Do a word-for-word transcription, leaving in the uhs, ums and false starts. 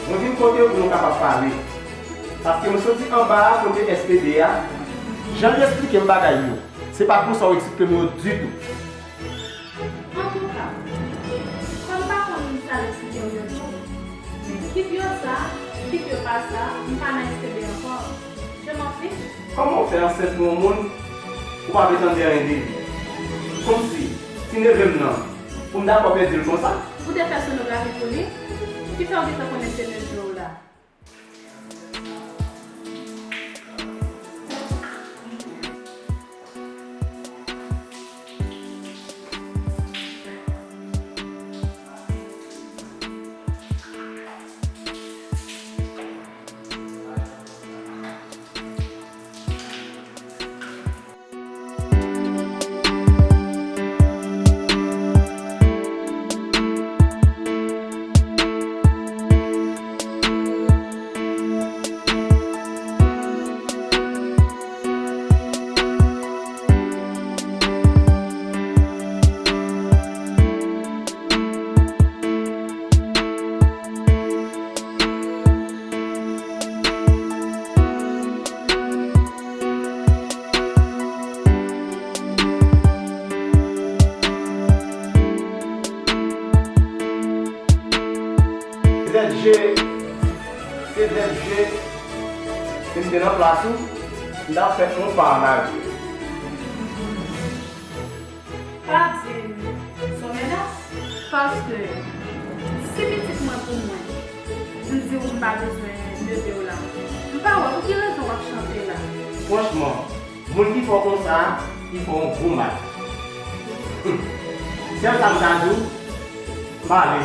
Mwen vin kote w pou nou kapab pale. Paske mwen soti anba a kote S P D a, jan li eksplike m bagay yo, se pa konsa w eksplike m yo ditou. Antouka, kòm m pa konn sa l eksplike w yo tou, men kit yo sa, kit yo pa sa, m pa nan S P D ankò. Je m'en fiche. Kòman w fè ansent pou yon moun ou pa vle tande anyen de li? Kòmsi, ti neve m nan, pou m dakò pèdi l konsa? Ou te fè sonografi pou li? Ki fè w gentan konnen se neve w la? Z G, se Z G, si m te nan plas ou, m t ap fè yon pa an aryè. Pa di m s on menas. Paske, si pitit mwen pou mwen, m di w m pa bezwen neve w la, m pa wè pou ki rezon w ap chante la. Franchman, moun ki fè w konsa, li fè w yon gwo mal. Sèl sa m ka di w, m ale.